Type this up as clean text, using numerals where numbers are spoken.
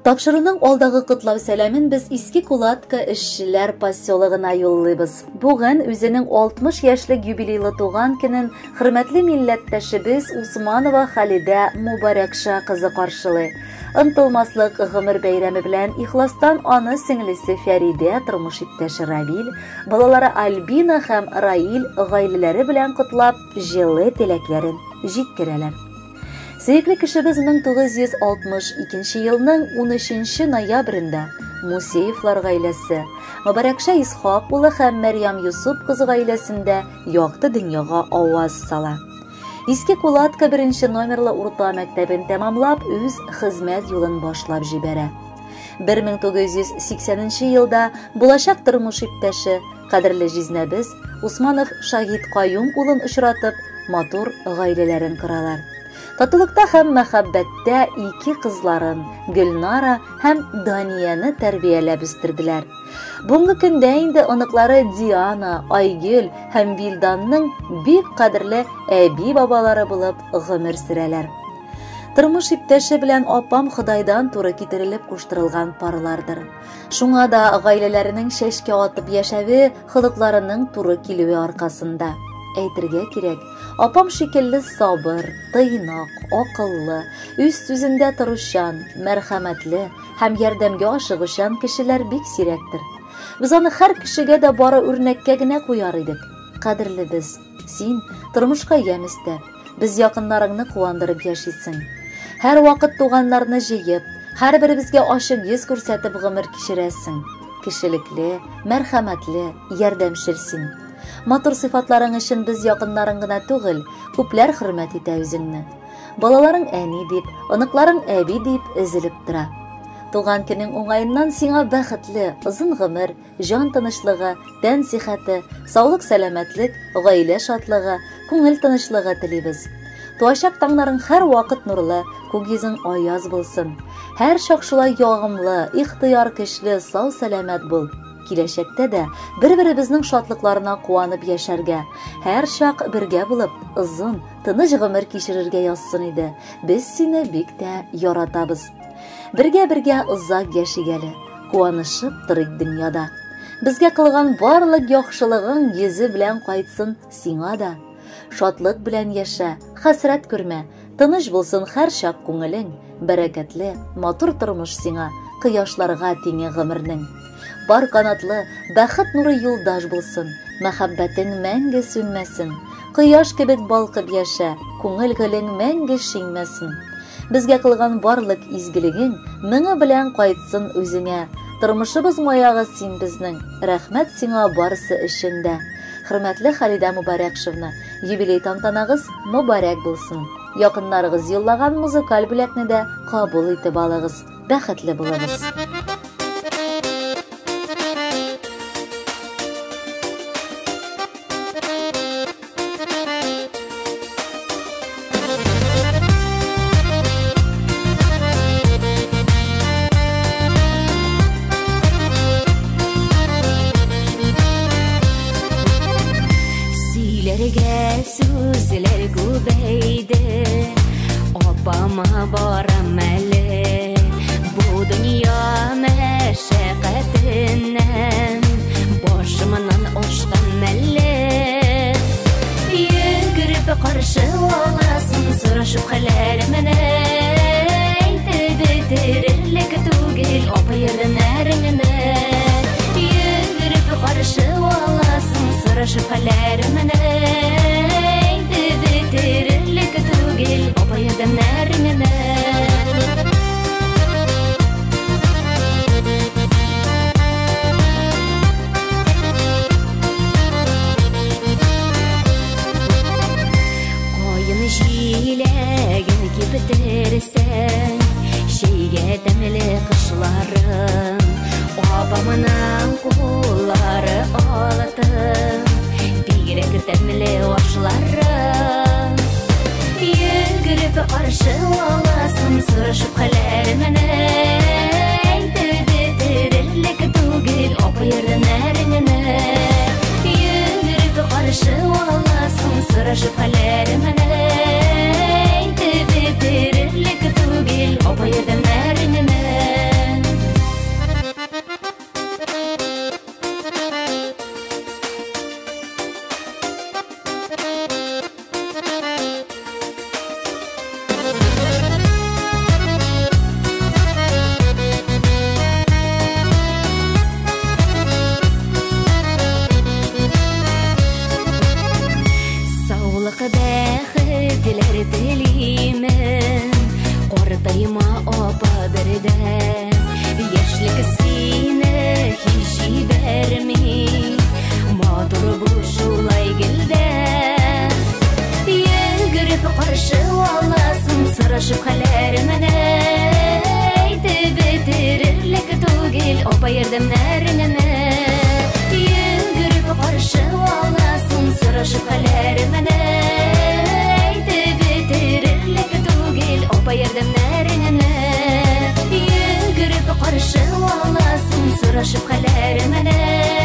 Тапшыруның алдагы котлау сәламен без Иске Кулатка эшчеләр поселогына юллыйбыз. Бүген үзенең 60 яшьлек юбилейлы туган көнен хөрмәтле милләттәшебез Усманова Халидә Мубарәкша кызы каршылый. Онтылмаслык гомер бәйрәме белән ихластан аны сеңлесе Фәридә, тормыш иптәше Равил, балалары Альбина һәм Раил гаиләләре белән котлап, җылы теләкләрен җиткерәләр. Сөекле кешебез 1962 елның 13 ноябрендә Мусеевлар гаиләсе, Мөбарәкша Исхак улы һәм Мәрьям Юсуп кызы гаиләсендә якты дөньяга аваз сала. Иске Кулатка беренче номерлы урта мәктәбен тәмамлап, үз хезмәт юлын башлап җибәрә. 1980 елда булачак тормыш иптәше, кадерле җизнәбез Усманов Шаһит Каюм улын очратып, матур гаиләләрен коралар. Татулыкта һәм мәхәббәттә ике кызларын, Гөлнара һәм Данияне тәрбияләп үстерделәр. Бүгенге көндә инде оныклары Диана, Айгөл һәм Вилданның бик кадерле әби-бабалары булып гомер сөрәләр. Тормыш иптәше белән апам Ходайдан туры китерелеп куштырылган парлардыр. Шуңа да гаиләләренең чәчкә атып яшәве холыкларының туры килүе аркасында. Әйтергә кирәк, апам шикелле сабыр, тыйнак, акыллы, үз сүзендә торучан, мәрхәмәтле һәм ярдәмгә ашыгучан кешеләр бик сирәктер. Без аны һәр кешегә дә бары үрнәккә генә куяр идек. Кадерлебез, син тормышка ямь өстәп, без якыннарыңны куандырып яшисең. Һәр вакыт туганнарны җыеп, һәрберебезгә ачык йөз күрсәтеп гомер кичерәсең. Кешелекле, мәрхәмәтле, ярдәмчел син. Матур сыйфатларың өчен без якыннарың гына түгел, күпләр хөрмәт итә үзеңне. Балаларың әни дип, оныкларың әби дип өзелеп тора. Туган көнең уңаеннан сиңа бәхетле, озын гомер, җан тынычлыгы, тән сихәте, саулык-сәламәтлек, гаилә шатлыгы, күңел тынычлыгы телибез. Туачак таңнарың һәр вакыт нурлы, күк йөзең аяз булсын. Һәр чак шулай ягымлы, ихтыяр көчле, сау-сәламәт бул. Киләчәктә дә бер-беребезнең шатлыкларына куанып яшәргә, һәр чак бергә булып, озын, тыныч гомер кичерергә язсын иде. Без сине бик тә яратабыз. Бергә-бергә озак яшик әле, куанышып торыйк дөньяда. Безгә кылган барлык яхшылыгың йөзе белән кайтсын сиңа да. Шатлык белән яшә, хәсрәт күрмә, тыныч булсын һәр чак күңелең, бәрәкәтле, матур тормыш сиңа, кояшларга тиңе гомернең. Бар канатлы, бәхет нуры юлдаш булсын, мәхәббәтең мәңге сүнмәсен. Кояш кебек балкып яшә, күңел гөлең мәңге шиңмәсен. Безгә кылган барлык изгелегең меңе белән кайтсын үзеңә. Тормышыбыз маягы син безнең. Рәхмәт сиңа барысы өчен дә. Хөрмәтле Халидә Мубарәкшевна, юбилей тантанагыз мөбарәк булсын. Якыннарыгыз юллаган музыкаль бүләкне дә кабул итеп алыгыз. Бәхетле булыгыз. Сөйләргә сүзләр күбәйде, апама барам әле. Бу дөнья мәшәкатеннән башымнан ашкан әле. Йөгереп каршы аласың, сорашып хәлләремне. Әйтеп бетерерлек түгел апа ярдәмнәреңне. Йөгереп каршы аласың, сорашып хәлләремне. Әйтеп бетерерлек түгел апа ярдәмнәреңне. Каен җиләген киптерсәң, чәйгә тәмле кышларын, апамның куллары алтын, бигрәк тәмле ашларын. Йөгереп каршы аласың, сорашып хәлләремне. Әйтеп бетерерлек түгел апа ярдәмнәреңне. Йөгереп каршы аласың, сорашып хәлләремне. Әйтеп бетерерлек түгел апа ярдәмнәреңне. Сорашып хәлләремне әйтеп бетерерлек түгел, апа, ярдәмнәреңне. Йөгереп каршы аласың, сорашып хәлләремне әйтеп бетерерлек түгел, апа, ярдәмнәреңне. Йөгереп каршы аласың, сорашып хәлләремне.